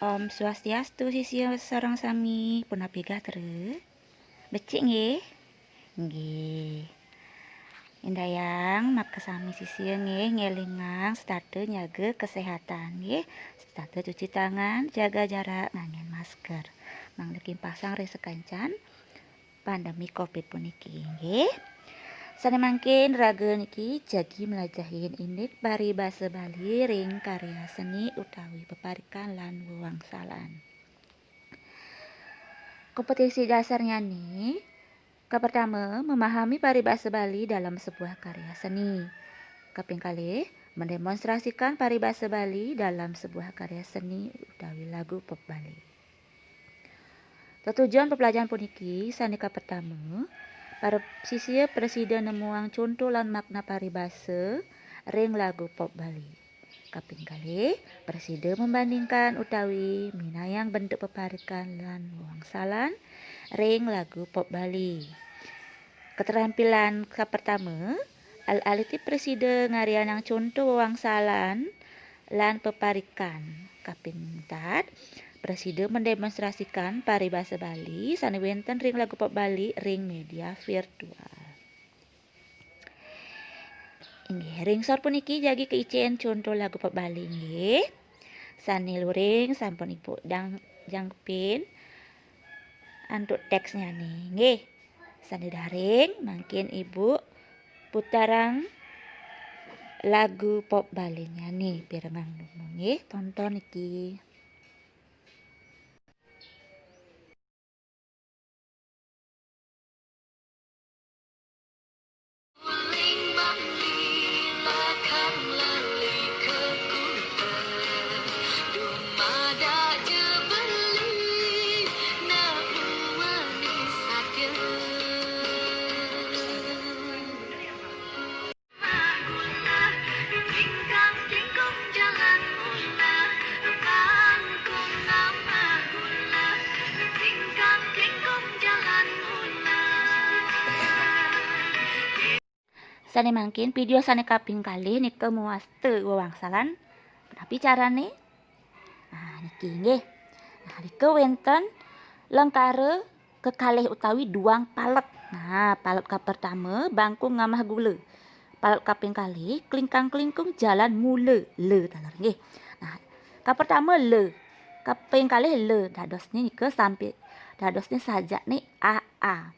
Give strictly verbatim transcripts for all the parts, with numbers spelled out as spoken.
Om Swastiastu, sisia sareng sami. Punapi gatra? Becik nggih? Nggih. Indayang makasami sisia nggih, ngelingang setata nyaga kesehatan nggih. Setata cuci tangan, jaga jarak, nganggén masker. Mangda kimpasang ring sakancan pandemi covid puniki nggih. Sané mangkin raga niki jagi mlajahin indik paribasa Bali ring karya seni utawi peparikan lan wewangsalan. Kompetensi dasarnyané, kapertama, memahami paribasa Bali dalam sebuah karya seni. Kaping kalih, mendemonstrasikan paribasa Bali dalam sebuah karya seni utawi lagu pop Bali. Tetujon pepelajaran puniki sané kapertama, para sisia prasida nemuang conto lan makna paribasa ring lagu pop Bali. Kaping kalih, prasida membandingkan utawi minayang bentuk peparikan lan wewangsalan ring lagu pop Bali. Keterampilan kapertama, al-, alit prasida ngarianang conto wewangsalan lan peparikan. Kaping empat, prasida mendemonstrasikan paribasa Bali sané wénten ring lagu pop Bali ring média virtual. Inggih, ring sor puniki jagi kaicén conto lagu pop Bali nggih. Sané luring sampun Ibu dang-, jangkepin antuk téksnyané nggih. Sané daring mangkin Ibu putarang lagu pop Balinyané pirengang nemu nggih, tonton niki. Sané mangkin, vidéo sané kaping kalih nika mawasta wewangsalan. Napi carané? Nah, niki nggih. Nah, nika wénten lengkara kekalih utawi duang palet. Nah, palet kapertama, bangkung ngamah gula. Palet kaping kalih, klingkang-klingkung jalan mula. La taler nggih. Nah, kapertama la, kaping kalih la, dadosné nika sampi-, dadosné sajakné a, a.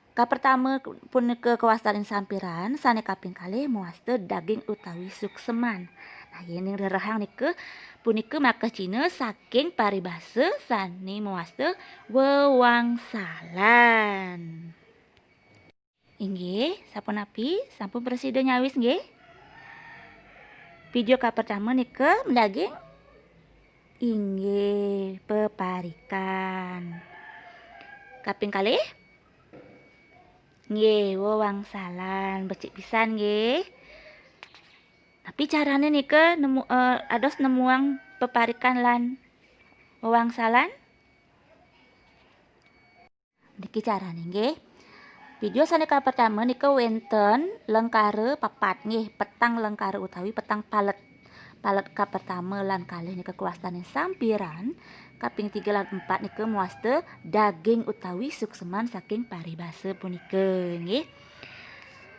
Kapertama punika kawastanin sampiran, sané kaping kalih mawasta daging utawi sukseman. Nah, yéning rerehang nika punika makacihna saking paribasa sané mawasta wewangsalan. Inggih, sapunapi? Sampun prasida nyawis nggih? Vidéo kapertama nika madaging inggih peparikan. Kaping kalih? Nggih, wewangsalan, becik pisan nggih. Napi carané nika nemu, eh, dados nemuang peparikan lan wewangsalan? Niki carané nggih. Vidéo sané kapertama nika wénten lengkara papat nggih, petang lengkara utawi petang palet. Palet kapertama lan kalih nika kawastanin sampiran, kaping tiga lan empat nika mawasta daging utawi sukseman saking paribasa punika nggih.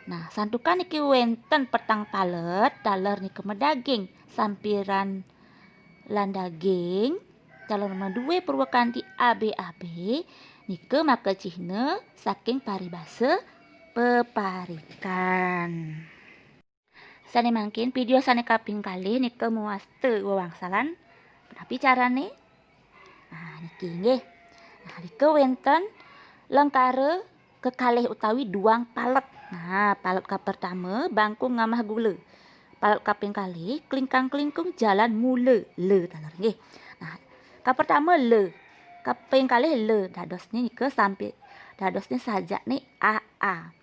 Nah, santukan niki wénten petang palet, taler nika madaging, sampiran lan daging, taler madué purwakanti A B A B, nika makacihna saking paribasa peparikan. Sané mangkin, vidéo sané kaping kalih nika mawasta wewangsalan. Napi carané? Nah, niki nggih. Nah, nika wénten lengkara kekalih utawi duang palet. Nah, palet kapertama, bangkung ngamah gula. Palet kaping kalih, klingkang-klingkung jalan mula. La taler nggih. Nah, kapertama la, kaping kalih la, dadosné nika sampi-, dadosné sajakné a, a.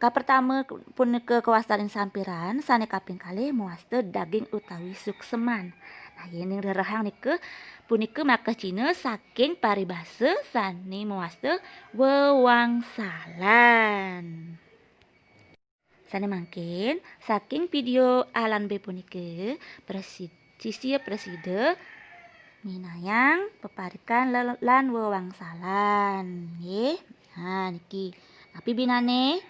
Kapertama punika kawastanin sampiran, sané kaping kalih mawasta daging utawi sukseman. Nah, yéning rerehang nika punika makacihna saking paribasa sané mawasta wewangsalan. Sané mangkin, saking vidéo A lan B punika, presi-, sisia prasida Minayang peparikan le-, lan wewangsalan, nggih. Nah, niki. Napi binane?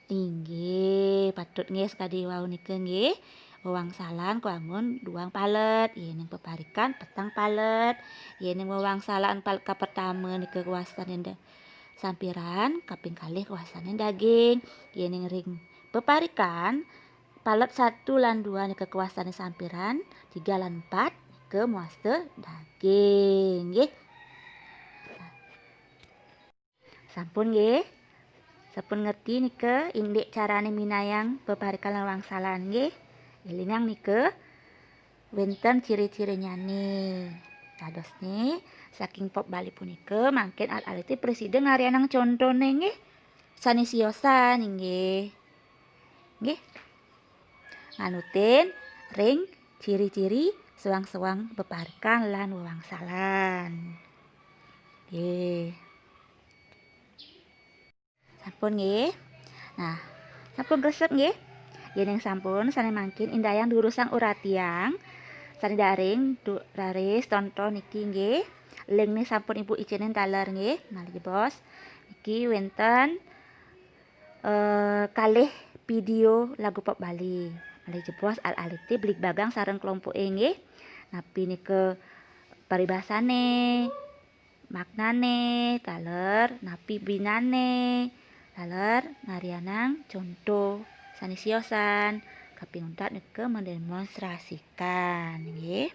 Inggih, patut nggih sakadi wau nika nggih. Wewangsalan kelamun duang palet, yening peparikan petang palet, yening wewangsalan palet kapertama nika kawastane nda-, sampiran, kaping kalih kawastane daging, yening ring peparikan palet satu lan dua nika kawastane sampiran, tiga lan empat nika mawasta daging, nggih. Sampun nggih. Sampun ngerti nika indik carane minayang peparikan lan wangsalan nggih. Elingang nika wenten ciri-cirinyane. Dadosne saking pop Bali punika mangkin alit-alite prasida ngaryanang contone nggih. Sane siosan nggih. Nggih. Nganutin ring ciri-ciri sewang-sewang peparikan lan wewangsalan. Nggih. Sampun nggih. Nah, sampun resep nggih. Yening sampun sane mangkin indayang durusang uratiang. Sane daring du-, raris tonton niki nggih. Linkne sampun Ibu icinin taler nggih. Malih jebos. Niki wenten eh, kalih video lagu pop Bali. Malih jebos alit-alite bligbagang sareng kelompoke nggih. Napi nika paribasane, maknane, taler napi binane, taler ngaryanang conto sane siosan, kaping untat nika mendemonstrasikan nggih.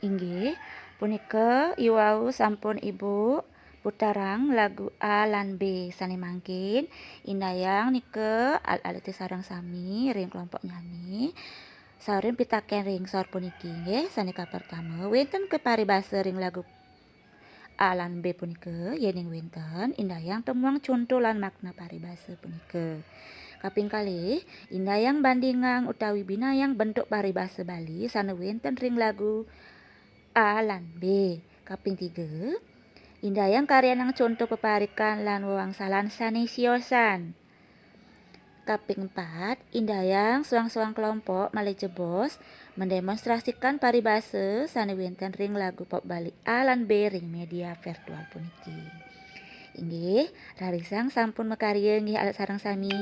Inggih, punika iwau sampun Ibu putarang lagu A lan B sane mangkin. Indayang nika alit-alite sareng sami ring kelompoknyane. Saurin pitaken ring sor puniki nggih, sane kapertama, wenten kaparibasa ring lagu A lan B punika, yening wenten, indayang temuang conto lan makna paribasa punika. Kaping kalih, indayang bandingang utawi binayang bentuk paribasa Bali sane wenten ring lagu A lan B. Kaping tiga, indayang karyanang conto peparikan lan wewangsalan sane siosan. Kaping empat, indayang suang-suang kelompok malih jebos mendemonstrasikan paribasa sane wenten ring lagu pop Bali A lan B ring media virtual puniki. Inggih, rarisang sampun makarya nggih alit sareng sami.